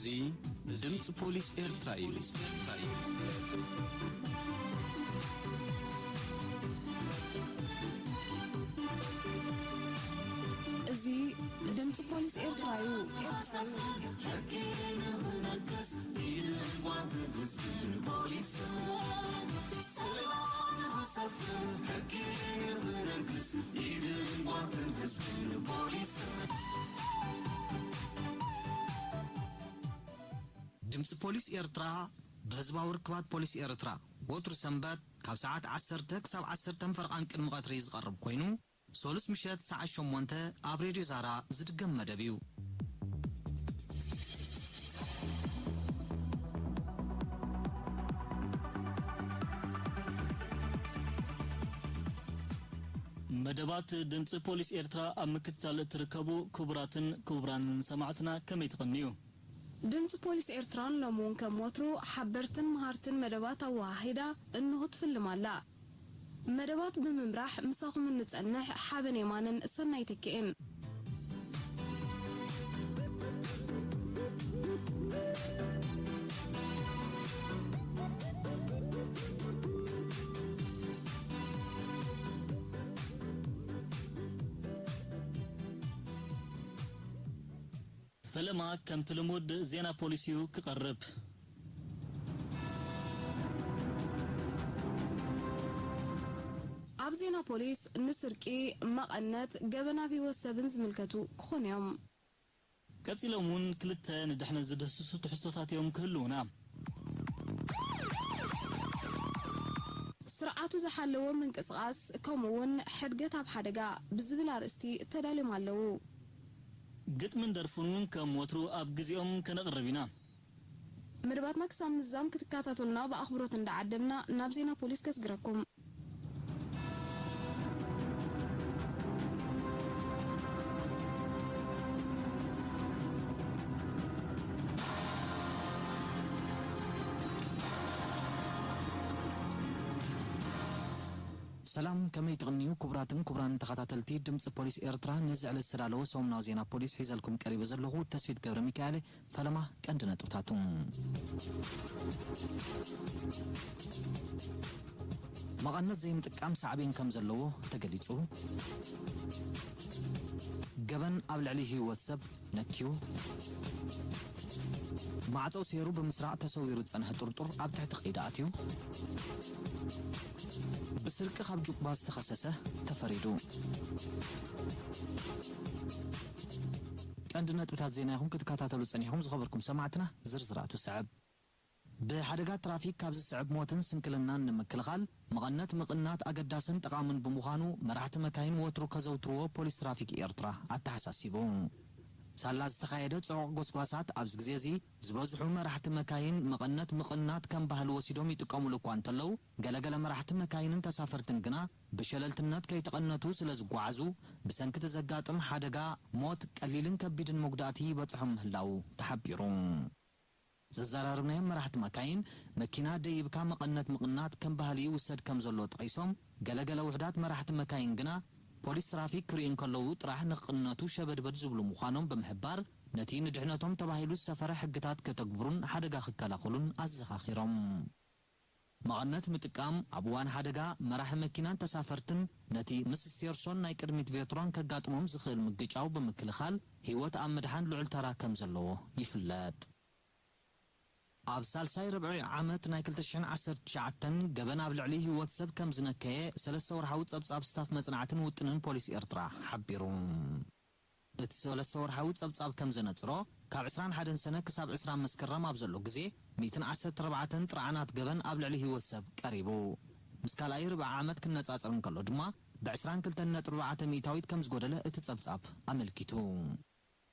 እዚ ድምፂ ፖሊስ ኤርትራ እዩ። እዚ ድምፂ ፖሊስ ኤርትራ እዩ። ሕጊ ንኽነግስ ኢድን ጓንትን ህዝብን ፖሊስን ሰላም ንኽሰፍን ሕጊ ንኽነግስ ኢድን ጓንትን ህዝብን ፖሊስን። ድምፂ ፖሊስ ኤርትራ ብህዝባዊ ርክባት ፖሊስ ኤርትራ ወትሩ ሰንበት ካብ ሰዓት ዓሰርተ ክሳብ ዓሰርተ ፈረቓን ቅድሚ ቀትሪ ዝቐርብ ኮይኑ፣ ሶሉስ ምሸት ሰዓት ሸሞንተ ኣብ ሬድዮ ዛራ ዝድገም መደብ እዩ። መደባት ድምፂ ፖሊስ ኤርትራ ኣብ ምክትታል እትርከቡ ክቡራትን ክቡራንን ሰማዕትና ከመይ ትቐንዩ? ድምፂ ፖሊስ ኤርትራን ሎሚ እውን ከም ወትሩ ሓበርትን መሃርትን መደባት ኣወሃሂዳ እንሆ ትፍልም ኣላ። መደባት ብምምራሕ ምሳኹም እንጸንሕ ሓበን የማንን ሰናይ ተኪኤን። ፈለማ ከምቲ ልሙድ ዜና ፖሊስ እዩ ክቐርብ። ኣብ ዜና ፖሊስ ንስርቂ፣ መቐነት፣ ገበን ኣብ ህይወት ሰብን ዝምልከቱ ክኾኑ እዮም። ቀጺሎም እውን ክልተ ንድሕነት ዝድህስሱ ትሕዝቶታት እዮም ክህልዉና። ስርዓቱ ዝሓለወ ምንቅስቓስ ከምኡ እውን ሕድገት ኣብ ሓደጋ ብዝብል ኣርእስቲ ተዳልዮም ኣለዉ። ግጥምን ደርፉን እውን ከም ወትሩ ኣብ ግዜኦም ከነቕርብ ኢና። መደባትና ክሳብ ምዝዛም ክትከታተሉና ብኣኽብሮት እንዳዓደምና ናብ ዜና ፖሊስ ከስግረኩም። ሰላም፣ ከመይ ትቕንዩ ክቡራትን ክቡራን ተኸታተልቲ ድምፂ ፖሊስ ኤርትራ? ነዚ ዕለት ዝተዳለወ ሰሙናዊ ዜና ፖሊስ ሒዘልኩም ቀሪበ ዘለኹ ተስፊት ገብረ ሚካኤል። ፈለማ ቀንዲ ነጥብታቱ። መቐነት ዘይምጥቃም ሳዕቤን ከም ዘለዎ ተገሊጹ። ገበን ኣብ ልዕሊ ህይወት ሰብ ነክዩ። ማዕጾ ሴሩ ብምስራቕ ተሰዊሩ ዝጸንሐ ጥርጡር ኣብ ትሕቲ ቀይዲ ኣትዩ። ብስርቂ ካብ ጁባ ዝተኸሰሰ ተፈሪዱ። ቀንዲ ነጥብታት ዜና ኢኹም ክትከታተሉ ጸኒሕኩም ዝኸበርኩም ሰማዕትና፣ ዝርዝራቱ ስዕብ። ብሓደጋ ትራፊክ ካብ ዝስዕብ ሞትን ስንክልናን ንምክልኻል፣ መቐነት ምቕናት ኣገዳስን ጠቓምን ብምዃኑ፣ መራሕቲ መካይን ወትሩ ከዘውትርዎ ፖሊስ ትራፊክ ኤርትራ ኣተሓሳሲቡ። ሳላ ዝተኻየደ ጽዑቕ ጎስጓሳት፣ ኣብዚ ግዜ እዚ ዝበዝሑ መራሕቲ መካይን መቐነት ምቕናት ከም ባህሊ ወሲዶም ይጥቀሙሉ እኳ እንተለዉ፣ ገለገለ መራሕቲ መካይንን ተሳፈርትን ግና ብሸለልትነት ከይተቐነቱ ስለ ዝጓዓዙ፣ ብሰንኪ እቲ ዘጋጥም ሓደጋ፣ ሞት፣ ቀሊልን ከቢድን መጉዳእቲ ይበጽሖም ምህላዉ ተሓቢሩ። ዘዘራረብናዮም መራሕቲ መካይን፣ መኪና ደይብካ መቐነት ምቕናት ከም ባህሊ ይውሰድ ከም ዘሎ ጠቒሶም፣ ገለገለ ውሑዳት መራሕቲ መካይን ግና ፖሊስ ትራፊክ ክርእዩ እንከለዉ ጥራሕ ንኽቕነቱ ሸበድበድ ዝብሉ ምዃኖም ብምሕባር፣ ነቲ ንድሕነቶም ተባሂሉ ዝሰፈረ ሕግታት ከተግብሩን ሓደጋ ክከላኸሉን ኣዘኻኺሮም። መቐነት ምጥቃም ኣብ እዋን ሓደጋ መራሒ መኪናን ተሳፈርትን ነቲ ምስ ስቴርሶን ናይ ቅድሚት ቬትሮን ከጋጥሞም ዝኽእል ምግጫው ብምክልኻል ህይወት ኣብ ምድሓን ልዑል ተራ ከም ዘለዎ ይፍለጥ። ኣብ ሳልሳይ ርብዒ ዓመት ናይ ክልተ ሽሕን ዓሰርተ ትሽዓተን ገበን ኣብ ልዕሊ ህይወት ሰብ ከም ዝነከየ ሰለስተ ወርሓዊ ጸብጻብ ስታፍ መጽናዕትን ውጥንን ፖሊስ ኤርትራ ሓቢሩ። እቲ ሰለስተ ወርሓዊ ጸብጻብ ከም ዘነጽሮ፣ ካብ ዕስራን ሓደን ሰነ ክሳብ ዕስራ መስከረም ኣብ ዘሎ ግዜ፣ ሚእትን ዓሰርተ ኣርባዕተን ጥርዓናት ገበን ኣብ ልዕሊ ህይወት ሰብ ቀሪቡ። ምስ ካልኣይ ርብዒ ዓመት ክነጻጸር እንከሎ ድማ፣ ብዕስራን ክልተን ነጥቢ ኣርባዕተ ሚእታዊት ከም ዝጎደለ እቲ ጸብጻብ ኣመልኪቱ።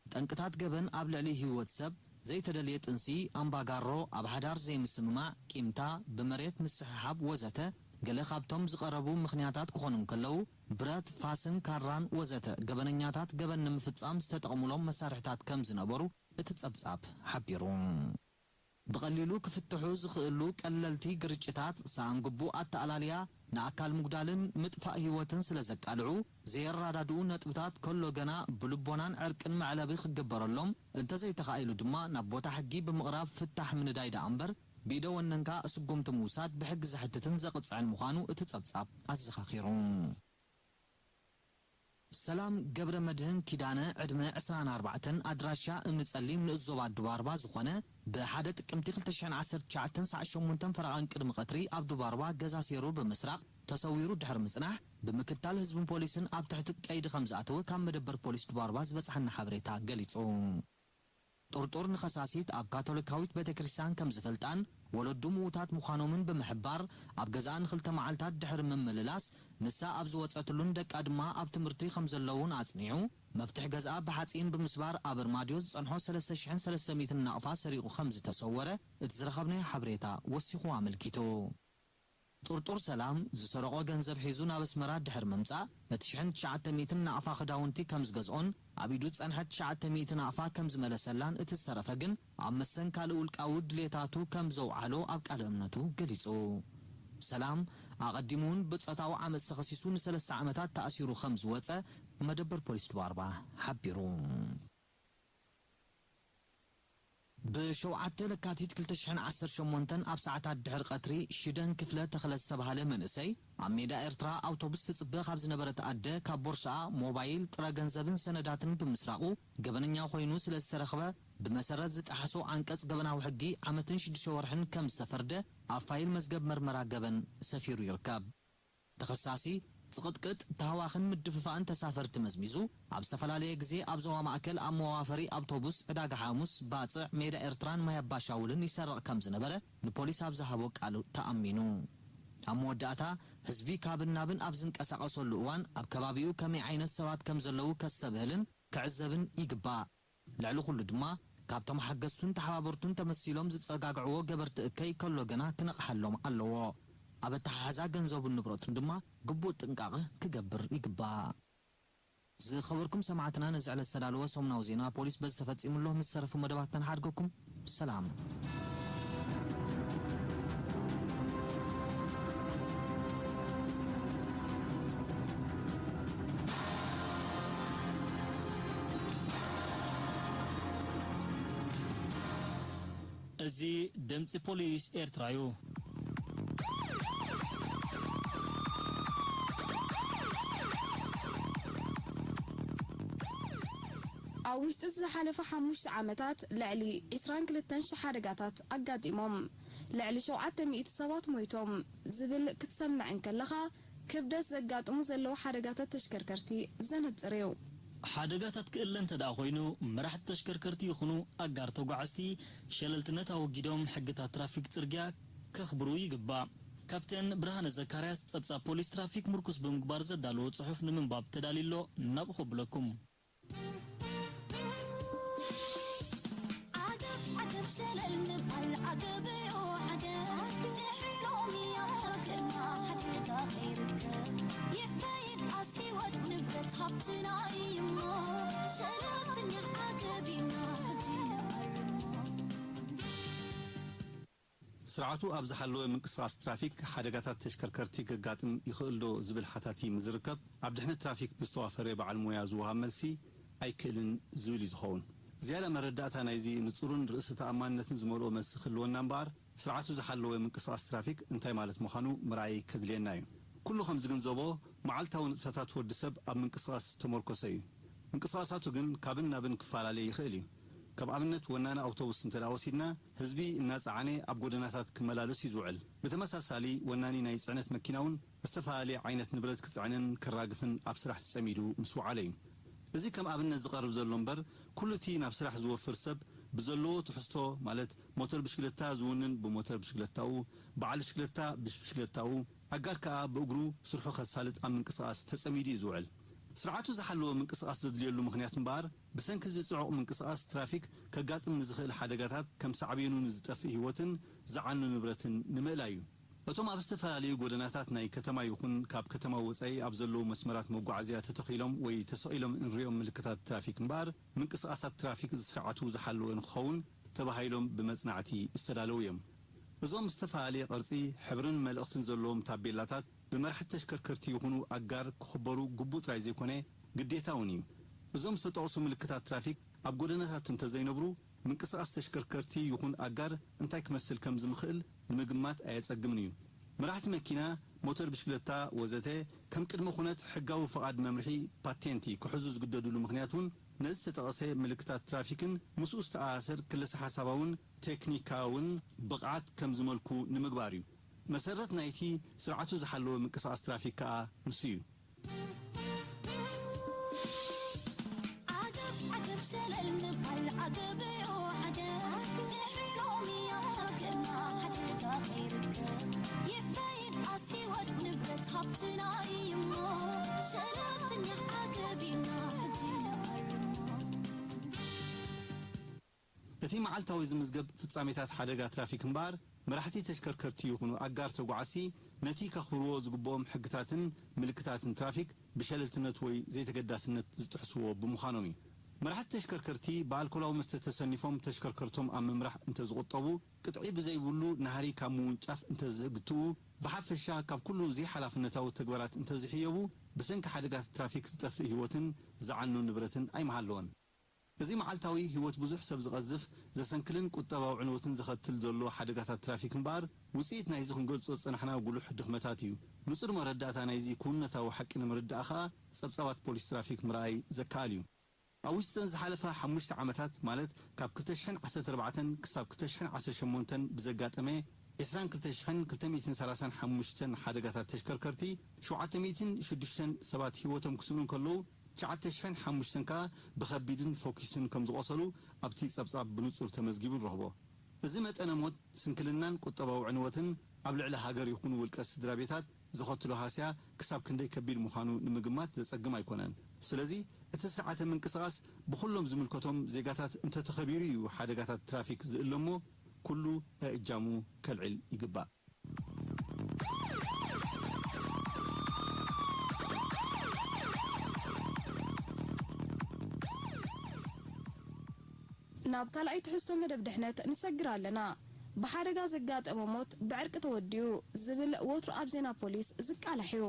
ጠንቅታት ገበን ኣብ ልዕሊ ህይወት ሰብ፣ ዘይተደልየ ጥንሲ፣ ኣምባጋሮ፣ ኣብ ሓዳር ዘይምስምማዕ፣ ቂምታ፣ ብመሬት ምስሕሓብ ወዘተ፣ ገለ ካብቶም ዝቐረቡ ምኽንያታት ክኾኑ እንከለዉ፣ ብረት፣ ፋስን ካራን ወዘተ ገበነኛታት ገበን ንምፍጻም ዝተጠቕሙሎም መሳርሕታት ከም ዝነበሩ እቲ ጸብጻብ ሓቢሩ። ብቐሊሉ ክፍትሑ ዝኽእሉ ቀለልቲ ግርጭታት፣ ሰኣን ግቡእ ኣተኣላልያ፣ ንኣካል ምጉዳልን ምጥፋእ ህይወትን ስለ ዘቃልዑ፣ ዘየረዳድኡ ነጥብታት ከሎ ገና ብልቦናን ዕርቅን መዕለቢ ክግበረሎም፣ እንተዘይተኻኢሉ ድማ ናብ ቦታ ሕጊ ብምቕራብ ፍታሕ ምንዳይ ደኣ እምበር፣ ብኢደ ወነንካ ስጉምቲ ምውሳድ ብሕጊ ዘሕትትን ዘቕጽዕን ምዃኑ እቲ ጸብጻብ ኣዘኻኺሩ። ሰላም ገብረ መድህን ኪዳነ፣ ዕድመ ዕስራን ኣርባዕተን፣ ኣድራሻ እምኒ ጸሊም፣ ንኡስ ዞባ ዱባርባ ዝኾነ፣ ብሓደ ጥቅምቲ ክልተ ሽሕን ዓሰርተ ትሽዓተን ሰዓት ሸሞንተን ፈረቓን ቅድሚ ቀትሪ ኣብ ዱባርባ ገዛ ሴሩ ብምስራቕ ተሰዊሩ ድሕሪ ምጽናሕ፣ ብምክትታል ህዝብን ፖሊስን ኣብ ትሕቲ ቀይዲ ከም ዝኣተወ ካብ መደበር ፖሊስ ዱባርባ ዝበጽሓና ሓበሬታ ገሊጹ። ጥርጡር ንኸሳሲት ኣብ ካቶሊካዊት ቤተ ክርስቲያን ከም ዝፈልጣን ወለዱ ምዉታት ምዃኖምን ብምሕባር፣ ኣብ ገዛኣ ንኽልተ መዓልታት ድሕሪ ምምልላስ፣ ንሳ ኣብ ዝወጸትሉን ደቃ ድማ ኣብ ትምህርቲ ከም ዘለዉን ኣጽኒዑ፣ መፍትሕ ገዛኣ ብሓጺን ብምስባር ኣብ ኣርማድዮ ዝጸንሖ ሰለስተ ሽሕን ሰለስተ ሚእትን ናቕፋ ሰሪቑ ከም ዝተሰወረ እቲ ዝረኸብናዮ ሓበሬታ ወሲኹ ኣመልኪቱ። ጥርጡር ሰላም ዝሰረቖ ገንዘብ ሒዙ ናብ ኣስመራ ድሕሪ ምምጻእ፣ ነቲ ሽሕን ትሽዓተ ሚእትን ናቕፋ ክዳውንቲ ከም ዝገዝኦን ኣብ ኢዱ ዝጸንሐት ትሽዓተ ሚእቲ ናቕፋ ከም ዝመለሰላን፣ እቲ ዝተረፈ ግን ኣብ መስተን ካልእ ውልቃዊ ድሌታቱ ከም ዘውዓሎ ኣብ ቃለ እምነቱ ገሊጹ። ሰላም ኣቐዲሙ እውን ብጾታዊ ዓመጽ ተኸሲሱ ንሰለስተ ዓመታት ተኣሲሩ ከም ዝወጸ መደበር ፖሊስ ድባርባ ሓቢሩ። ብሸውዓተ ለካቲት ክልተ ሽሕን ዓሰርተ ሸሞንተን ኣብ ሰዓታት ድሕሪ ቀትሪ፣ ሽደን ክፍለ ተኽለ ዝተባህለ መንእሰይ፣ ኣብ ሜዳ ኤርትራ ኣውቶቡስ ትጽበ ካብ ዝነበረት ኣደ፣ ካብ ቦርሳኣ ሞባይል፣ ጥረ ገንዘብን ሰነዳትን ብምስራቑ፣ ገበነኛ ኮይኑ ስለ ዝተረኽበ፣ ብመሰረት ዝጠሓሶ ዓንቀጽ ገበናዊ ሕጊ፣ ዓመትን ሽዱሽተ ወርሕን ከም ዝተፈርደ ኣብ ፋይል መዝገብ መርመራ ገበን ሰፊሩ ይርከብ። ተኸሳሲ፣ ጽቕጥቅጥ፣ ታህዋኽን ምድፍፋእን ተሳፈርቲ መዝሚዙ፣ ኣብ ዝተፈላለየ ግዜ ኣብ ዞባ ማእከል ኣብ መዋፈሪ ኣውቶቡስ፣ ዕዳጋ ሓሙስ፣ ባጽዕ፣ ሜዳ ኤርትራን ማይ ኣባሻውልን ይሰርቕ ከም ዝነበረ ንፖሊስ ኣብ ዝሃቦ ቃል ተኣሚኑ። ኣብ መወዳእታ፣ ህዝቢ ካብን ናብን ኣብ ዝንቀሳቐሰሉ እዋን፣ ኣብ ከባቢኡ ከመይ ዓይነት ሰባት ከም ዘለዉ ከስተብህልን ክዕዘብን ይግባእ። ልዕሊ ኩሉ ድማ፣ ካብቶም ሓገዝቱን ተሓባበርቱን ተመሲሎም ዝጸጋግዕዎ ገበርቲ እከይ ከሎ ገና ክነቕሓሎም ኣለዎ። ኣብ ኣተሓሕዛ ገንዘቡን ንብረቱን ድማ ግቡእ ጥንቃቐ ክገብር ይግባእ። ዝኸበርኩም ሰማዕትና፣ ነዚ ዕለት ዝተዳለወ ሰሙናዊ ዜና ፖሊስ በዚ ተፈጺሙ ኣሎ። ምስ ዝተረፉ መደባትና ንሓድገኩም። ሰላም። እዚ ድምጺ ፖሊስ ኤርትራ እዩ። ኣብ ውሽጢ ዝሓለፈ ሓሙሽተ ዓመታት ልዕሊ ዕስራን ክልተን ሽሕ ሓደጋታት ኣጋጢሞም፣ ልዕሊ ሸውዓተ ሚእቲ ሰባት ሞይቶም ዝብል ክትሰምዕ እንከለኻ፣ ክብደት ዘጋጥሙ ዘለዉ ሓደጋታት ተሽከርከርቲ ዘነጽር እዩ። ሓደጋታት ክእለ እንተ ደኣ ኮይኑ፣ መራሕቲ ተሽከርከርቲ ይኹኑ ኣጋር ተጓዓዝቲ ሸለልትነት ኣወጊዶም ሕግታት ትራፊክ ጽርግያ ከኽብሩ ይግባእ። ካፕቴን ብርሃነ ዘካርያስ ጸብጻብ ፖሊስ ትራፊክ ምርኩስ ብምግባር ዘዳለዎ ጽሑፍ ንምንባብ ተዳልዩ ኣሎ፣ ናብኡ ከብለኩም። ዓገብ ዓገብ ሸለል ምባል ዓገብ እዩ ዓገብ። ድሕሪ ሎሚ ኣፍቅርና ሓደጋ ከይርከብ። ይዕበ ይብኣስ ህይወት ንብረት ሃብትና እዩ እሞ። ሸለልትኛ ዓገብ ኢና ሕጂ ንኣርሞ። ስርዓቱ ኣብ ዝሓለወ ምንቅስቓስ ትራፊክ ሓደጋታት ተሽከርከርቲ ከጋጥም ይኽእል ዶ ዝብል ሓታቲ ምስ ዝርከብ፣ ኣብ ድሕነት ትራፊክ ብዝተዋፈረ በዓል ሞያ ዝወሃብ መልሲ ኣይክእልን ዝብል እዩ ዝኸውን። ዝያዳ መረዳእታ ናይዚ ንጹርን ርእሰ ተኣማንነትን ዝመልኦ መልሲ ክህልወና እምበኣር፣ ስርዓቱ ዝሓለወ ምንቅስቓስ ትራፊክ እንታይ ማለት ምዃኑ ምርኣይ ከድልየና እዩ። ኩሉ ከም ዝግንዘቦ፣ መዓልታዊ ንጥፈታት ወዲ ሰብ ኣብ ምንቅስቓስ ዝተመርኮሰ እዩ። ምንቅስቓሳቱ ግን ካብን ናብን ክፈላለ ይኽእል እዩ። ከም ኣብነት፣ ወናኒ ኣውቶቡስ እንተ ደኣ ወሲድና፣ ህዝቢ እናጸዓነ ኣብ ጎደናታት ክመላለስ እዩ ዝውዕል። ብተመሳሳሊ፣ ወናኒ ናይ ጽዕነት መኪና እውን ዝተፈላለየ ዓይነት ንብረት ክጽዕንን ከራግፍን ኣብ ስራሕ ተጸሚዱ ምስ ወዓለ እዩ። እዚ ከም ኣብነት ዝቐርብ ዘሎ እምበር፣ ኩሉ እቲ ናብ ስራሕ ዝወፍር ሰብ ብዘለዎ ትሕዝቶ፣ ማለት ሞተር ብሽክለታ ዝውንን ብሞተር ብሽክለታኡ፣ በዓል ብሽክለታ ብብሽክለታኡ፣ ኣጋር ከኣ ብእግሩ ስርሑ ከሳልጥ ኣብ ምንቅስቓስ ተጸሚዱ እዩ ዝውዕል። ስርዓቱ ዝሓለወ ምንቅስቓስ ዘድልየሉ ምኽንያት እምበኣር፣ ብሰንኪ እዚ ጽዑቕ ምንቅስቓስ ትራፊክ ከጋጥም ንዝኽእል ሓደጋታት ከም ሳዕቤኑ ንዝጠፍእ ህይወትን ዝዓኑ ንብረትን ንምእላይ እዩ። እቶም ኣብ ዝተፈላለዩ ጎደናታት ናይ ከተማ ይኹን ካብ ከተማ ወጻኢ ኣብ ዘለዉ መስመራት መጓዓዝያ ተተኺሎም ወይ ተሰቒሎም እንሪኦም ምልክታት ትራፊክ እምበኣር፣ ምንቅስቓሳት ትራፊክ ስርዓቱ ዝሓለወ ንክኸውን ተባሂሎም ብመጽናዕቲ ዝተዳለዉ እዮም። እዞም ዝተፈላለየ ቅርጺ፣ ሕብርን መልእኽትን ዘለዎም ታቤላታት ብመራሕቲ ተሽከርከርቲ ይኹኑ ኣጋር ክኽበሩ ግቡእ ጥራይ ዘይኮነ፣ ግዴታ እውን እዩ። እዞም ዝተጠቕሱ ምልክታት ትራፊክ ኣብ ጎደናታት እንተዘይነብሩ፣ ምንቅስቓስ ተሽከርከርቲ ይኹን ኣጋር እንታይ ክመስል ከም ዝምኽእል ንምግማት ኣየጸግምን እዩ። መራሕቲ መኪና፣ ሞተር ብሽክለታ ወዘተ ከም ቅድመ ኩነት ሕጋዊ ፍቓድ መምርሒ ፓቴንቲ ክሕዙ ዝግደዱሉ ምኽንያት እውን ነዚ ዝተጠቐሰ ምልክታት ትራፊክን ምስኡ ዝተኣሳሰር ክለሰ ሓሳባውን ቴክኒካውን ብቕዓት ከም ዝመልኩ ንምግባር እዩ። መሰረት ናይቲ ስርዓቱ ዝሓለወ ምንቅስቓስ ትራፊክ ከኣ ንሱ እዩ። ዓገብ ዓገብ ሸለል ምባል ዓገብ እዩ ዓገብ ድሕሪ ሎሚ ኣብ ሃገርና ሓደጋ ከይርከብ ይበይን ኣስ ህይወት ንብረት ሃብትና እዩ እሞ ሸለልትኛ ዓገብ ኢልና ሕጂ ነቐርብ እሞ እቲ መዓልታዊ ዝምዝገብ ፍጻሜታት ሓደጋ ትራፊክ እምበኣር፣ መራሕቲ ተሽከርከርቲ ይኹኑ ኣጋር ተጓዓዝቲ ነቲ ከኽብርዎ ዝግብኦም ሕግታትን ምልክታትን ትራፊክ ብሸለልትነት ወይ ዘይተገዳስነት ዝጥሕስዎ ብምዃኖም እዩ። መራሕቲ ተሽከርከርቲ ብኣልኮላዊ መስተ ተሰኒፎም ተሽከርከርቶም ኣብ ምምራሕ እንተዝቑጠቡ፣ ቅጥዒ ብዘይብሉ ናህሪ ካብ ምውንጫፍ እንተዝግትኡ፣ ብሓፈሻ ካብ ኩሉ ዘይሓላፍነታዊ ተግባራት እንተዝሕየቡ፣ ብሰንኪ ሓደጋታት ትራፊክ ዝጠፍእ ህይወትን ዝዓኑ ንብረትን ኣይምሃለወን። እዚ መዓልታዊ ህይወት ብዙሕ ሰብ ዝቐዝፍ፣ ዘሰንክልን ቁጠባዊ ዕንወትን ዘኸትል ዘሎ ሓደጋታት ትራፊክ እምበኣር፣ ውጽኢት ናይዚ ክንገልጾ ዝጸናሕና ጉሉሕ ድኽመታት እዩ። ንጹር መረዳእታ ናይዚ ክውንነታዊ ሓቂ ንምርዳእ ከኣ ጸብጻባት ፖሊስ ትራፊክ ምርኣይ ዘከኣል እዩ። ኣብ ውሽጠን ዝሓለፋ ሓሙሽተ ዓመታት፣ ማለት ካብ ክልተ ሽሕን ዓሰርተ ኣርባዕተን ክሳብ ክልተ ሽሕን ዓሰርተ ሸሞንተን ብዘጋጠመ ዕስራን ክልተ ሽሕን ክልተ ሚእትን ሰላሳን ሓሙሽተን ሓደጋታት ተሽከርከርቲ፣ ሸውዓተ ሚእትን ሽዱሽተን ሰባት ህይወቶም ክስእኑ እንከለዉ፣ ትሽዓተ ሽሕን ሓሙሽተን ከኣ ብኸቢድን ፎኪስን ከም ዝቖሰሉ ኣብቲ ጸብጻብ ብንጹር ተመዝጊቡ ንረኽቦ። እዚ መጠነ ሞት፣ ስንክልናን ቁጠባዊ ዕንወትን ኣብ ልዕሊ ሃገር ይኹን ውልቀ ስድራ ቤታት ዘኸትሎ ሃስያ ክሳብ ክንደይ ከቢድ ምዃኑ ንምግማት ዘጸግም ኣይኮነን። ስለዚ፣ እቲ ስርዓተ ምንቅስቓስ ብኹሎም ዝምልከቶም ዜጋታት እንተተኸቢሩ እዩ ሓደጋታት ትራፊክ ዝእለ እሞ፣ ኩሉ ኣእጃሙ ከልዕል ይግባእ። ናብ ካልኣይ ትሕዝቶ መደብ ድሕነት ንሰግር ኣለና። ብሓደጋ ዘጋጠመ ሞት ብዕርቂ ተወዲኡ ዝብል ወትሩ ኣብ ዜና ፖሊስ ዝቃላሕ እዩ።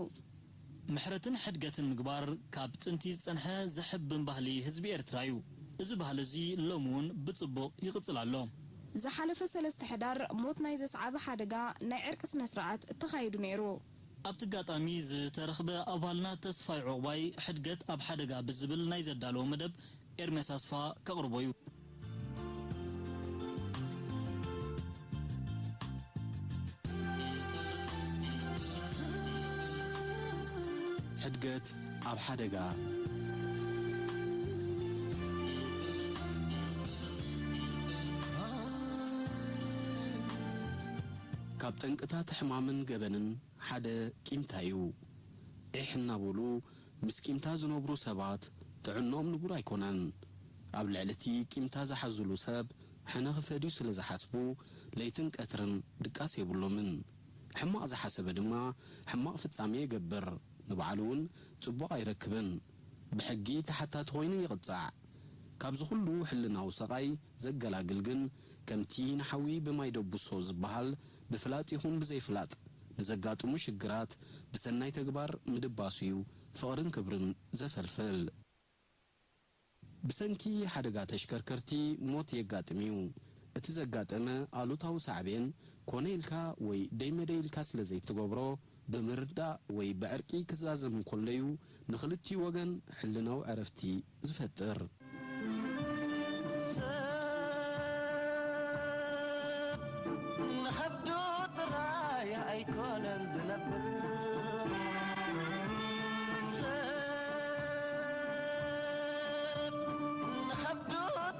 ምሕረትን ሕድገትን ምግባር ካብ ጥንቲ ዝጸንሐ ዘሕብን ባህሊ ህዝቢ ኤርትራ እዩ። እዚ ባህሊ እዚ ሎሚ እውን ብጽቡቕ ይቕጽል ኣሎ። ዝሓለፈ ሰለስተ ሕዳር ሞት ናይ ዘስዓበ ሓደጋ ናይ ዕርቂ ስነ ስርዓት ተኻይዱ ነይሩ። ኣብቲ ኣጋጣሚ ዝተረኽበ ኣባልና ተስፋይ ዑቕባይ ሕድገት ኣብ ሓደጋ ብዝብል ናይ ዘዳለዎ መደብ ኤርምያስ ኣስፋ ከቕርቦ እዩ። ሕድገት ኣብ ሓደጋ። ካብ ጠንቅታት ሕማምን ገበንን ሓደ ቂምታ እዩ። ዒሕ እናበሉ ምስ ቂምታ ዝነብሩ ሰባት ጥዕንኦም ንቡር ኣይኮነን። ኣብ ልዕሊ እቲ ቂምታ ዝሓዝሉ ሰብ ሕነ ክፈድዩ ስለ ዝሓስቡ ለይትን ቀትርን ድቃስ የብሎምን። ሕማቕ ዝሓሰበ ድማ ሕማቕ ፍጻሜ ይገብር፣ ንባዕሉ እውን ጽቡቕ ኣይረክብን። ብሕጊ ተሓታቲ ኮይኑ ይቕጻዕ። ካብዚ ኩሉ ሕልናዊ ሰቓይ ዘገላግል ግን ከምቲ ንሓዊ ብማይ ደብሶ ዝበሃል ብፍላጥ ይኹን ብዘይፍላጥ ንዘጋጥሙ ሽግራት ብሰናይ ተግባር ምድባሱ እዩ ፍቕርን ክብርን ዘፈልፍል። ብሰንኪ ሓደጋ ተሽከርከርቲ ሞት የጋጥም እዩ። እቲ ዘጋጠመ ኣሉታዊ ሳዕቤን ኮነ ኢልካ ወይ ደይመደይ ኢልካ ስለ ዘይትገብሮ ብምርዳእ ወይ ብዕርቂ ክዛዘም እንከሎ እዩ ንኽልቲኡ ወገን ሕልናዊ ዕረፍቲ ዝፈጥር። ንኸብዱ ጥራይ ኣይኮነን ዝነብር ሰብ ንኸብዱ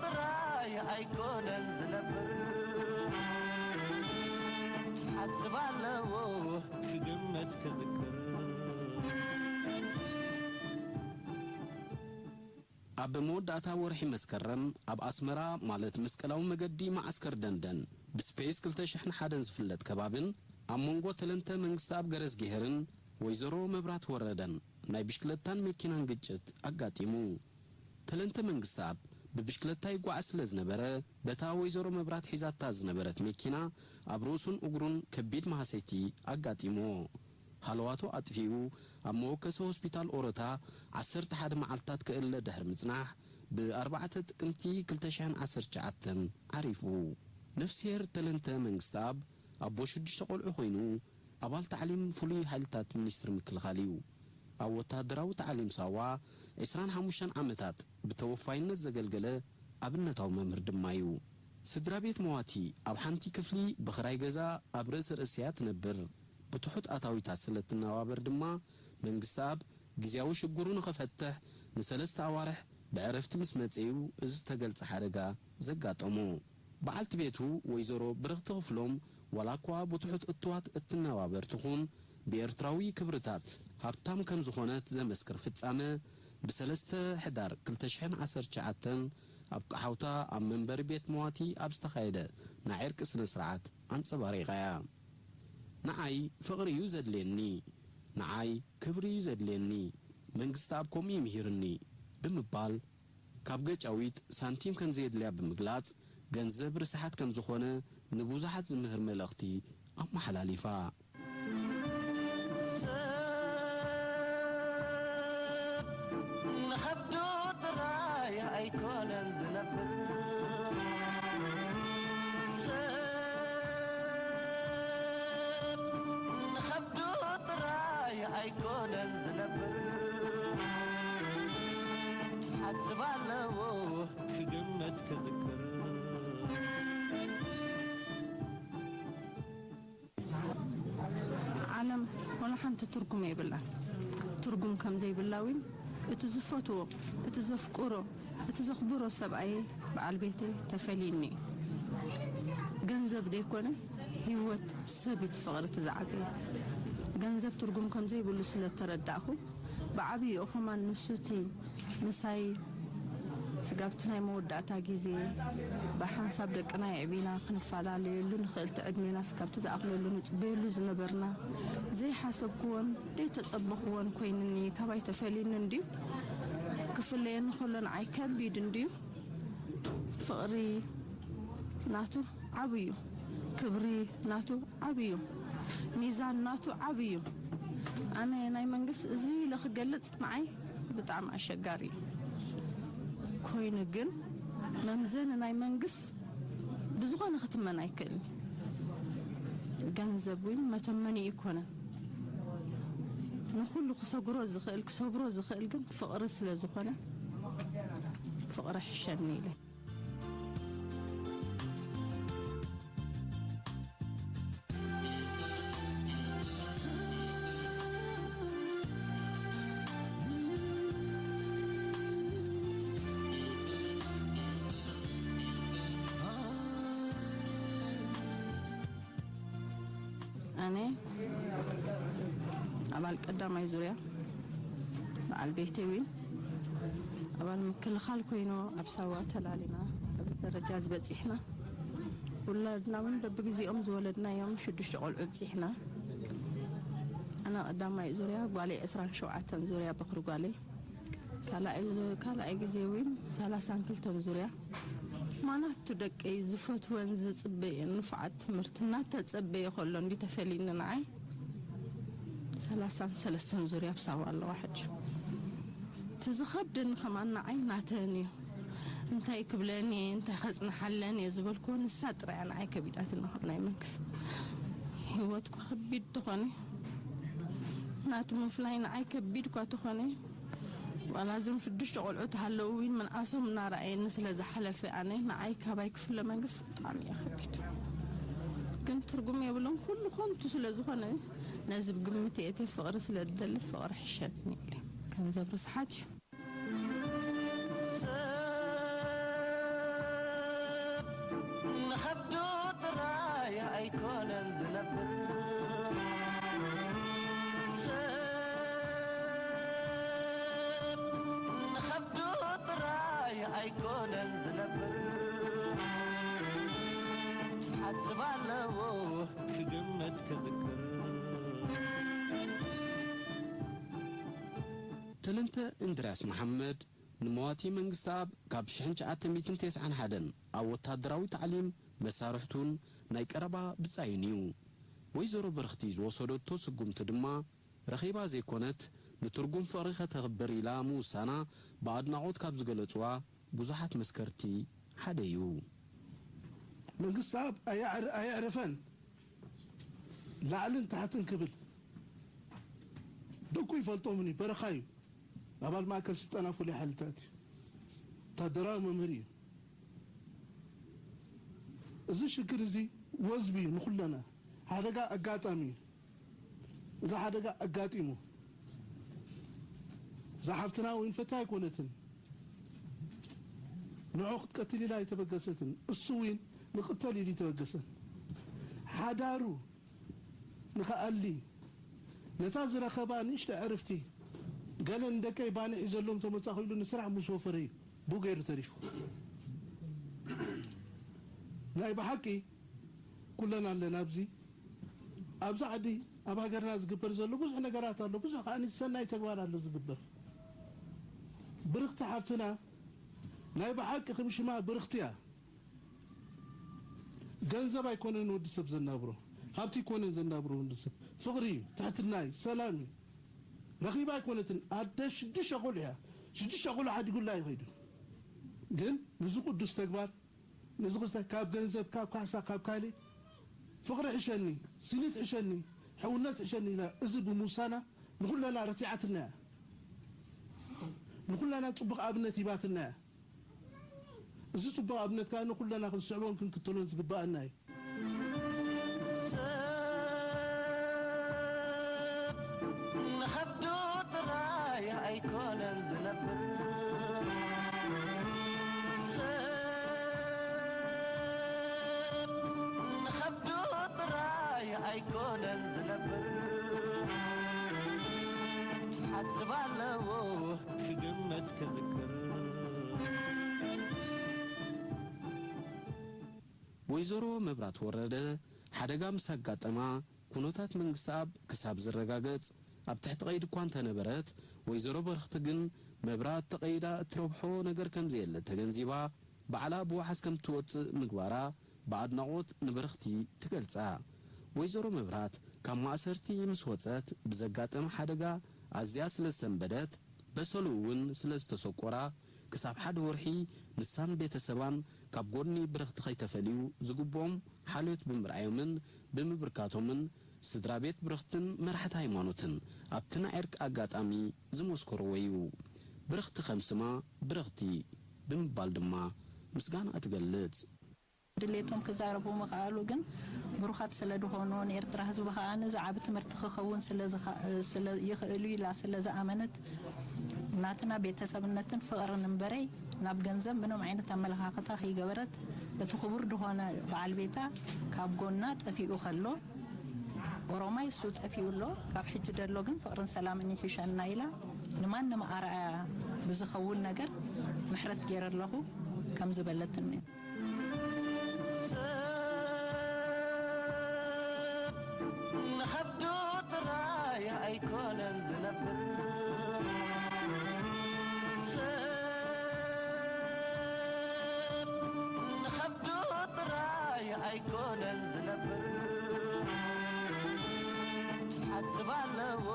ጥራይ ኣይኮነን ዝነብር ሓስብ ኣለዎ ክግመት ክዝክር ኣብ መወዳእታ ወርሒ መስከረም ኣብ ኣስመራ ማለት መስቀላዊ መገዲ መዓስከር ደንደን ብስፔስ ክልተ ሽሕን ሓደን ዝፍለጥ ከባብን ኣብ መንጎ ተለንተ መንግስተኣብ ገረዝጊሄርን ወይዘሮ መብራት ወረደን ናይ ብሽክለታን መኪናን ግጭት ኣጋጢሙ። ተለንተ መንግስተኣብ ብብሽክለታ ይጓዓዝ ስለ ዝነበረ በታ ወይዘሮ መብራት ሒዛታ ዝነበረት መኪና ኣብ ርእሱን እግሩን ከቢድ ማህሰይቲ ኣጋጢምዎ። ሃለዋቱ ኣጥፊኡ ኣብ መወከሲ ሆስፒታል ኦረታ ዓሰርተ ሓደ መዓልታት ክእለ ድሕሪ ምጽናሕ፣ ብ ኣርባዕተ ጥቅምቲ ክልተ ሽሕን ዓሰርተ ትሽዓተን ዓሪፉ። ነፍስሄር ተለንተ መንግስተኣብ ኣቦ ሽዱሽተ ቆልዑ ኮይኑ፣ ኣባል ታዕሊም ፍሉይ ሓይልታት ሚኒስትሪ ምክልኻል እዩ። ኣብ ወተሃደራዊ ታዕሊም ሳዋ ዕስራን ሓሙሽተን ዓመታት ብተወፋይነት ዘገልገለ ኣብነታዊ መምህር ድማ እዩ። ስድራ ቤት መዋቲ ኣብ ሓንቲ ክፍሊ ብኽራይ ገዛ ኣብ ርእሲ ርእሲ እያ ትነብር። ብትሑት ኣታዊታት ስለ እትነባበር ድማ፣ መንግስተኣብ ግዝያዊ ሽግሩ ንኸፈትሕ ንሰለስተ ኣዋርሕ ብዕረፍቲ ምስ መጸ እዩ እዚ ዝተገልጸ ሓደጋ ዘጋጠሞ። በዓልቲ ቤቱ ወይዘሮ ብርኽቲ ክፍሎም ዋላ እኳ ብትሑት እትዋት እትነባበር ትኹን፣ ብኤርትራዊ ክብርታት ሃብታም ከም ዝኾነት ዘመስክር ፍጻመ፣ ብሰለስተ ሕዳር ክልተ ሽሕን ዓሰርተ ትሽዓተን ኣብ ቀሓውታ ኣብ መንበሪ ቤት መዋቲ ኣብ ዝተኻየደ ናይ ዕርቂ ስነ ስርዓት ኣንጸባሪቓ እያ። ንዓይ ፍቕሪ እዩ ዘድልየኒ፣ ንዓይ ክብሪ እዩ ዘድልየኒ፣ መንግስተኣብ ከምኡ እዩ ምሂርኒ ብምባል፣ ካብ ገጫዊት ሳንቲም ከም ዘየድልያ ብምግላጽ፣ ገንዘብ ርስሓት ከም ዝኾነ ንብዙሓት ዝምህር መልእኽቲ ኣመሓላሊፋ። ሰብ ንኸብዱ ጥራይ ኣይኮነን ዝነብር። ሰብ ንኸብዱ ጥራይ ኣይኮነን ዝነብር። ሓስብ ኣለዎ ክግመት ክዝክር። ዓለም ወላ ሓንቲ ትርጉም የብላን። ትርጉም ከም ዘይብላ እውን እቲ ዝፈትዎ፣ እቲ ዘፍቅሮ፣ እቲ ዘኽብሮ ሰብኣየ በዓል ቤተይ ተፈልዩኒ እዩ። ገንዘብ ደይኮነ ህይወት ሰብ እዩ እቲ ፍቕሪ እቲ ዝዓበየ። ገንዘብ ትርጉም ከም ዘይብሉ ስለ እተረዳእኹ ብዓብይኡ ከማን ንሱ እቲ ምሳይ ስጋብ እቲ ናይ መወዳእታ ግዜ ብሓንሳብ ደቅና የዕቢና ክንፈላለየሉ ንኽእል እቲ ዕድሜና ስጋብ እቲ ዝኣኽለሉ ንጽበየሉ ዝነበርና ዘይሓሰብክዎን ዘይተጸበኽዎን ኮይኑኒ ካባይ ተፈልዩኒ እንድዩ። ክፍለየኒ ከሎ ንዓይ ከቢድ እንድዩ። ፍቕሪ ናቱ ዓብዩ፣ ክብሪ ናቱ ዓብዩ፣ ሚዛን ናቱ ዓብዩ። ኣነ ናይ መንግስት እዚ ኢለ ክገልጽ ንዓይ ብጣዕሚ ኣሸጋሪ እዩ። ኮይኑ ግን መምዘኒ ናይ መንግስት ብዝኾነ ክትመን ኣይክእልን እዩ። ገንዘብ እውን መተመኒ ኣይኮነን። ንኹሉ ክሰግሮ ዝኽእል ክሰብሮ ዝኽእል ግን ፍቕሪ ስለ ዝኾነ ፍቕሪ ሕሸኒ ኢለ። ኣነ ኣባል ቀዳማይ ዙርያ በዓል ቤተይ እውን ኣባል ምክልኻል ኮይኑ ኣብ ሳዋ ተላሊና ኣብዚ ደረጃ ዝበፂሕና። ውላድና እውን በብግዜኦም ዝወለድናዮም ሽዱሽተ ቆልዑ ኣብፂሕና። ኣነ ቀዳማይ ዙርያ ጓለይ ዕስራን ሸውዓተን ዙርያ በኽሪ ጓለይ ካልኣይ ካልኣይ ግዜ እውን ሰላሳን ክልተን ዙርያ ማናቱ ደቀይ ዝፈትወን ዝጽበየን ንፉዓት ትምህርቲ እናተጸበየ ከሎ እንዲ ተፈልዩኒ ንዓይ ሰላሳን ሰለስተን ዙርያ ኣብ ሳዋ ኣለዋ ሕጂ። እቲ ዝኸብደኒ ከማን ንዓይ ናተን እዩ። እንታይ ክብለን እየ እንታይ ከጽንሓለን እየ ዝበልክዎ ንሳ ጥራይ እያ ንዓይ ከቢዳትኒ ካብ ናይ መንግስቲ። ህይወትኳ ከቢድ ተኾነ ናቱ ምፍላይ ንዓይ ከቢድ እኳ ተኾነ ዋላ እዞም ሽዱሽተ ቆልዑ ተሃለዉ እውን ምንኣሶም እናረኣየኒ ስለ ዝሓለፈ ኣነ ንዓይ ካባይ ክፍለ መንግስቲ ብጣዕሚ እየ ከቢድ ግን ትርጉም የብሉን ኩሉ ኮንቱ ስለ ዝኾነ ነዚ ብግምት የእትየ ፍቕሪ ስለ ዝደሊ ፍቕሪ ሕሸኒ ኢለ ገንዘብ ርስሓት እዩ ንኸብዱ ጥራይ ኣይኮነን ዝነብር ንኸብዱ ጥራይ ኣይኮነን ዝነብር ሓስብ ኣለዎ ክግመት ክዝክር ተለንተ እንድርያስ መሓመድ ንመዋቲ መንግስተኣብ ካብ ሽሕን ትሽዓተ ሚእትን ተስዓን ሓደን ኣብ ወታደራዊ ታዕሊም መሳርሕቱን ናይ ቀረባ ብጻዩን እዩ። ወይዘሮ በርኽቲ ዝወሰደቶ ስጉምቲ ድማ ረኺባ ዘይኮነት፣ ንትርጉም ፍቕሪ ከተኽብር ኢላ ምውሳና ብኣድናቖት ካብ ዝገለጹዋ ብዙሓት መስከርቲ ሓደ እዩ። መንግስቲ ኣብ ኣየዕር-፣ ኣየዕረፈን ላዕልን ታሕትን ክብል ደቁ ይፈልጦምን እዩ። በረኻ እዩ። ኣባል ማእከል ስልጠና ፍሉይ ሓይልታት እዩ። ወታደራዊ መምህር እዩ። እዚ ሽግር እዚ ወዝቢ እዩ ንኹለና። ሓደጋ ኣጋጣሚ እዩ። እዚ ሓደጋ ኣጋጢሙ። እዛ ሓፍትና እውን ፈታ ኣይኮነትን። ንዑ ክትቀትል ኢላ ኣይተበገሰትን። እሱ እውን ንቅተል ኢሉ ኣይተበገሰን። ሓዳሩ ንኸኣሊ ነታ ዝረኸባ ንእሽቶ ዕርፍቲ ገለ ንደቀይ ባኒ ሒዘሎም ተመጻኹ ኢሉ ንስራሕ ምስ ወፈረ እዩ ብኡ ገይሩ ተሪፉ። ናይ ብሓቂ ኩለና ኣለና ኣብዚ። ኣብዚ ዓዲ ኣብ ሃገርና ዝግበር ዘሎ ብዙሕ ነገራት ኣሎ፣ ብዙሕ ከኣ ሰናይ ተግባር ኣሎ ዝግበር። ብርኽቲ ሓፍትና ናይ ብሓቂ ከም ሽማ ብርኽቲ እያ። ገንዘብ ኣይኮነን ወዲ ሰብ ዘናብሮ፣ ሃብቲ ኣይኮነን ዘናብሮ ወዲ ሰብ። ፍቕሪ እዩ፣ ትሕትና እዩ፣ ሰላም እዩ። ረኺባ ኣይኮነትን፣ ኣደ ሽዱሽተ ቆልዑ እያ። ሽዱሽተ ቆልዑ ሓዲጉላ እዩ ከይዱ። ግን ንዚ ቅዱስ ተግባር፣ ንዚ ክስተ ካብ ገንዘብ፣ ካብ ካሕሳ፣ ካብ ካልእ ፍቕሪ ሕሸኒ፣ ስኒት ሕሸኒ፣ ሕውነት ሕሸኒ ኢላ እዚ ብምውሳና ንኹለና ረቲዓትና እያ። ንኹለና ጽቡቕ ኣብነት ሂባትና እያ። እዚ ጽቡቕ ኣብነት ከኣ ንኹለና ክንስዕቦን ክንክተሎን ዝግብኣና እዩ። ንኸብዱ ጥራይ ኣይኮነን ዝነብር፣ ንኸብዱ ጥራይ ኣይኮነን ዝነብር፣ ሓስብ ኣለዎ ክግመት ክዝክር። ወይዘሮ መብራት ወረደ ሓደጋ ምስ ኣጋጠማ፣ ኩነታት መንግስቲ ኣብ ክሳብ ዝረጋገጽ ኣብ ትሕቲ ቀይዲ እኳ እንተነበረት፣ ወይዘሮ በረኽቲ ግን መብራት ተቐይዳ እትረብሖ ነገር ከም ዘየለ ተገንዚባ፣ ባዕላ ብዋሕስ ከም እትወጽእ ምግባራ ብኣድናቖት ንበረኽቲ ትገልጻ። ወይዘሮ መብራት ካብ ማእሰርቲ ምስ ወጸት ብዘጋጠመ ሓደጋ ኣዝያ ስለ ዝሰንበደት፣ በሰሉ እውን ስለ ዝተሰቆራ፣ ክሳብ ሓደ ወርሒ ንሳን ቤተሰባን ካብ ጎድኒ ብረኽቲ ከይተፈልዩ ዝግብኦም ሓልዮት ብምርኣዮምን ብምብርካቶምን ስድራ ቤት ብረኽትን መራሕቲ ሃይማኖትን ኣብቲ ናይ ዕርቂ ኣጋጣሚ ዝመስከርዎ እዩ። ብረኽቲ ከም ስማ ብረኽቲ ብምባል ድማ ምስጋና ትገልጽ። ድሌቶም ክዛረቡ ምኽኣሉ ግን ብሩኻት ስለ ዝኾኑ ንኤርትራ ህዝቢ ከኣ እዚ ዓቢ ትምህርቲ ክኸውን ስለ ዝኸ- ስለ ይኽእል እዩ ኢላ ስለ ዝኣመነት ናትና ቤተሰብነትን ፍቕርን እምበረይ ናብ ገንዘብ ምንም ዓይነት ኣመለኻኽታ ከይገበረት እቲ ክቡር ዝኾነ በዓል ቤታ ካብ ጎና ጠፊኡ ከሎ ኦሮማይ እሱ ጠፊኡ ኣሎ ካብ ሕጂ ደሎ ግን ፍቕርን ሰላምን ይሕሸና ኢላ ንማንም ኣርኣያ ብዝኸውን ነገር ምሕረት ገይረ ኣለኹ ከም ዝበለትኒ። ንኸብዱ ጥራይ ኣይኮነን ዝነብር፣ ንኸብዱ ጥራይ ኣይኮነን ዝነብር፣ ሓስብ ኣለዎ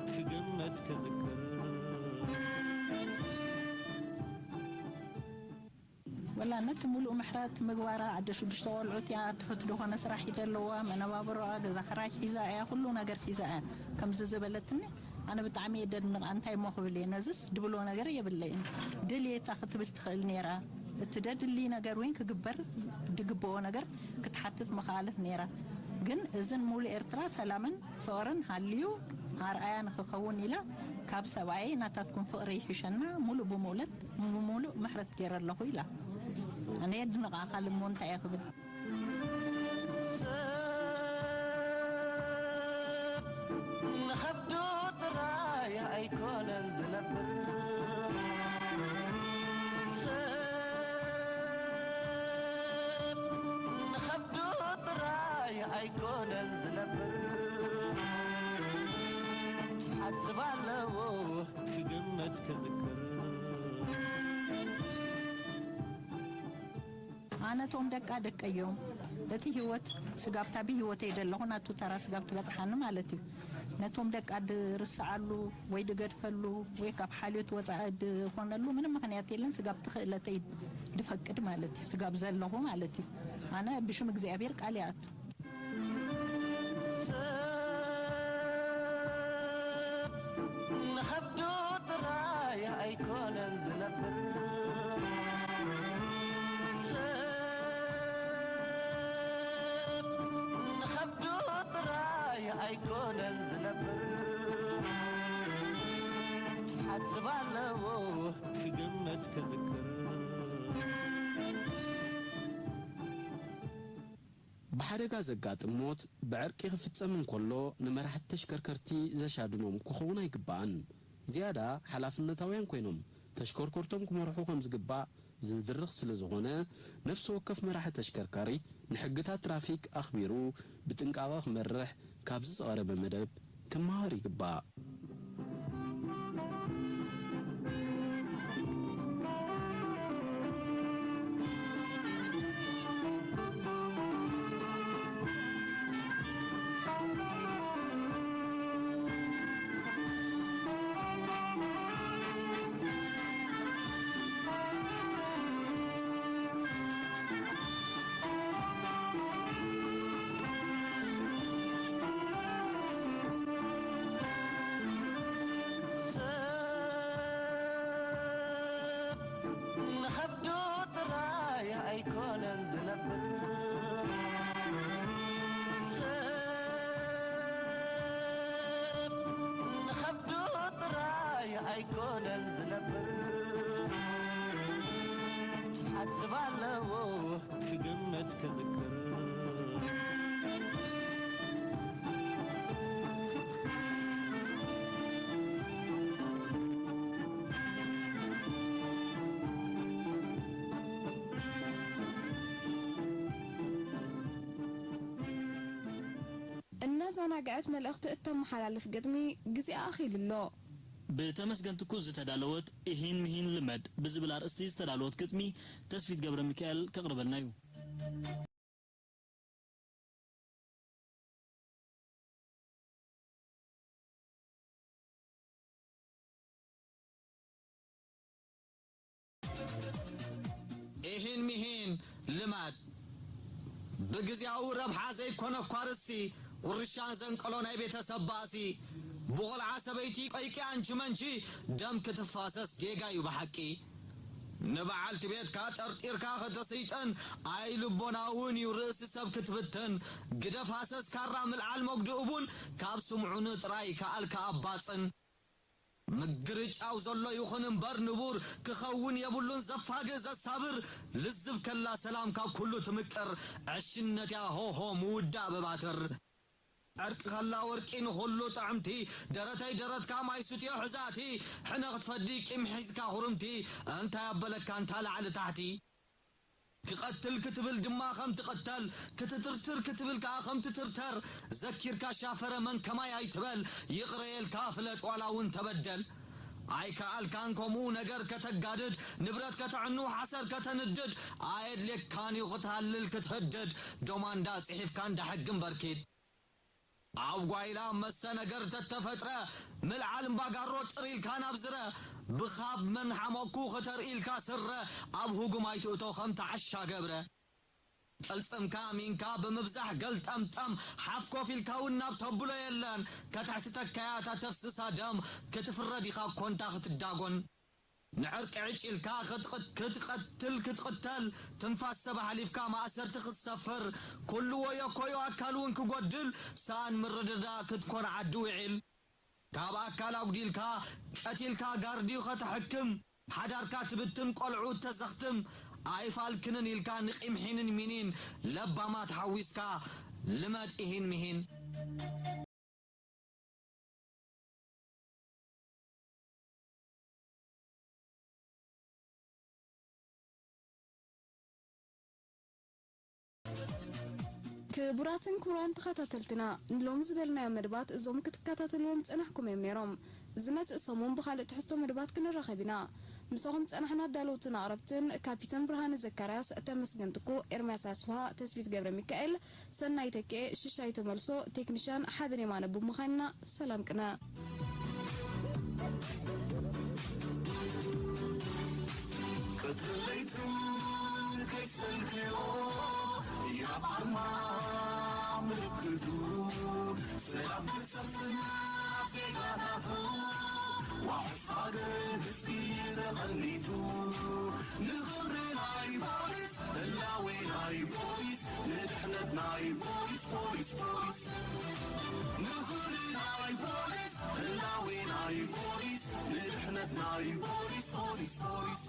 ክግመት ክዝክር። ወላ ነቲ ሙሉእ ምሕረት ምግባራ ኣደ ሽዱሽተ ቆልዑት እያ ትፈቱ ዝኾነ ስራሕ ሂደ ኣለዋ መነባብሮኣ ገዛ ክራይ ሒዛ እያ ኩሉ ነገር ሒዛ እያ ከምዚ ዝበለትኒ ኣነ ብጣዕሚ እየ ደድንቓ እንታይ እሞ ክብል እየ ነዝስ ድብሎ ነገር የብለይን ድልየታ ክትብል ትኽእል ነይራ እቲ ደድሊ ነገር ወይን ክግበር ድግብኦ ነገር ክትሓትት ምኽኣለት ነይራ ግን እዝን ሙሉ ኤርትራ ሰላምን ፍቕርን ሃልዩ ኣርኣያ ንኽኸውን ኢላ ካብ ሰብኣየይ ናታትኩም ፍቕሪ ይሕሸና ሙሉእ ብሙለት ብምሉእ ምሕረት ገይረ ኣለኹ ኢላ። ኣነ የድንቓ ካልእ እሞ እንታይ እየ ክብል። ንኸብዱ ጥራይ ኣይኮነን ዝነብር፣ ንኸብዱ ጥራይ ኣይኮነን ዝነብር፣ ሓስብ ኣለዎ ክግመት ክዝክር። ኣነቶም ደቃ ደቀዮም እቲ ህይወት ስጋብታ ብህይወተይ ዘለኹ ናቱ ተራ ስጋብ ትበጽሓኒ ማለት እዩ። ነቶም ደቃ ድርስዓሉ ወይ ድገድፈሉ ወይ ካብ ሓልዮት ወጻኢ ድኾነሉ ምንም ምኽንያት የለን። ስጋብ ትኽእለተይ ድፈቅድ ማለት እዩ። ስጋብ ዘለኹ ማለት እዩ። ኣነ ብሽም እግዚኣብሔር ቃል ይኣቱ። ንኸብዱ ጥራይ ኣይኮነን ዝነብር፣ ሰብ ንኸብዱ ጥራይ ኣይኮነን ዝነብር። ክሓስብ ኣለዎ፣ ክግምት፣ ክዝክር። ብሓደጋ ዘጋጥም ሞት ብዕርቂ ክፍጸም እንከሎ፣ ንመራሕቲ ተሽከርከርቲ ዘሻድኖም ክኸውን ኣይግባእን። ዝያዳ ሓላፍነታውያን ኮይኖም ተሽከርከርቶም ክመርሑ ከም ዝግባእ ዝድርኽ ስለ ዝኾነ፣ ነፍሲ ወከፍ መራሒ ተሽከርካሪት ንሕግታት ትራፊክ ኣኽቢሩ ብጥንቃቐ ክመርሕ ካብዚ ዝቐረበ መደብ ክመሃር ይግባእ። ንኸብዱ ጥራይ ኣይኮነን ዝነብር፣ ሰብ ንኸብዱ ጥራይ ኣይኮነን ዝነብር፣ ክሓስብ ኣለዎ፣ ክግምት፣ ክዝክር። እናዘናግዐት መልእኽቲ እተመሓላልፍ ግጥሚ ግዜኣ ኣኺሉ ኣሎ። ብተመስገን ትኩ ዝተዳለወት ኢሂን ምሂን ልመድ ብዝብል ኣርእስቲ ዝተዳለወት ግጥሚ ተስፊት ገብረሚካኤል ከቕርበልና እዩ። ኢሂን ሚሂን ልማድ ብግዝያዊ ረብሓ ዘይኮነ እኳ ርስቲ፣ ቁርሻን ዘንቀሎ ናይ ቤተሰብ ባእሲ፣ ብቖልዓ ሰበይቲ ቆይቂ ኣንቺ መንቺ ደም ክትፋሰስ ጌጋ እዩ ብሓቂ። ንበዓልቲ ቤትካ ጠርጢርካ ከተስይጠን ኣይልቦናውን እዩ ርእሲ ሰብ ክትብትን። ግደፍ ሃሰስ ካራ ምልዓል መጉድኡ ቡን ካብ ስምዑ ንጥራይ ከኣልካ ኣባጽን። ምግርጫው ዘሎ ይኹን እምበር ንቡር ክኸውን የብሉን ዘፋግእ ዘሳብር። ልዝብ ከላ ሰላም ካብ ኩሉ ትምቅር ዕሽነት እያ ሆሆ ምውዳእ ብባትር። ዕርቂ ከላ ወርቂ ንኹሉ ጥዕምቲ ደረተይ ደረትካ ማይ ስትዮ ሕዛእቲ ሕነ ክትፈዲ ቂም ሒዝካ ኹርምቲ እንታይ ኣበለካ እንታ ላዕሊ ታሕቲ። ክቐትል ክትብል ድማ ከም ትቕተል ክትትርትር ክትብል ከኣ ከም ትትርተር ዘኪርካ ሻፈረ መን ከማይ ኣይትበል ይቕረ የልካ ፍለጥ ዋላ እውን ተበደል ኣይከኣልካን ከምኡ ነገር ከተጋድድ ንብረት ከተዕኑ ሓሰር ከተንድድ ኣየድልየካን እዩ ክትሃልል ክትህድድ ዶማ እንዳ ጽሒፍካ እንዳ ሕጊ እምበር ኪድ ኣብ ጓይላ መሰ ነገር ተተፈጥረ ምልዓል እምባጋሮ ጥር ኢልካ ናብ ዝረ ብኻብ መን ሓመኩ ከተርኢ ኢልካ ስረ ኣብ ሁጉም ኣይትእቶ ከም ተዓሻ ገብረ ቅልጽምካ ሚንካ ብምብዛሕ ገልጠምጠም ሓፍ ኮፍ ኢልካ እውን ናብ ተብሎ የለን ከተሕትተካያ እታ ተፍስሳ ደም ክትፍረድ ኢኻ እኮ እንታ ክትዳጎን ንዕርቂ ዕጭ ኢልካ ክትቐትል ክትቕተል ትንፋስ ሰብ ኣሕሊፍካ ማእሰርቲ ክትሰፍር ኩሉ ወዮ ኮዮ ኣካል እውን ክጎድል ሰኣን ምርድዳእ ክትኮን ዓዲ ውዒል ካብ ኣካል ኣጉዲልካ ቀቲልካ ጋርድዩ ከተሕክም ሓዳርካ ትብትን ቆልዑ ተዘኽትም ኣይፋልክንን ኢልካ ንቂም ሒንን ሚኒን ለባማት ሓዊስካ ልመድ ኢሂን ሚሂን። ክቡራትን ክቡራን ተኸታተልትና ንሎሚ ዝበልናዮ መድባት እዞም ክትከታተልዎም ዝጸናሕኩም እዮም ነይሮም። ዝመጽእ ሰሙን ብኻልእ ትሕዝቶ መድባት ክንራኸብ ኢና። ምሳኹም ጸናሕና ኣዳለውትን ኣቕረብትን ካፒተን ብርሃነ ዘካርያስ፣ ተመስገን ትኩ፣ ኤርምያስ ኣስፍሃ፣ ተስፊት ገብረ ሚካኤል፣ ሰናይ ተክኤ፣ ሽሻይ ተመልሶ፣ ቴክኒሻን ሓበን የማነ ብምዃንና ሰላም ቅነ። ቀትርን ለይትን ከይሰልክዮ ያብ ኣርማ ምልክቱ ሰላም ክሰፍን ኣብ ዜጋታቱ ዋሕስ ሃገር ህዝቢ ተቐኒቱ ንኽብሪ ናይ ፖሊስ ህላዌ ናይ ፖሊስ ንድሕነት ናይ ፖሊስ ፖሊስ ፖሊስ ንኽብሪ ናይ ፖሊስ ህላዌ ናይ ፖሊስ ንድሕነት ናይ ፖሊስ ፖሊስ ፖሊስ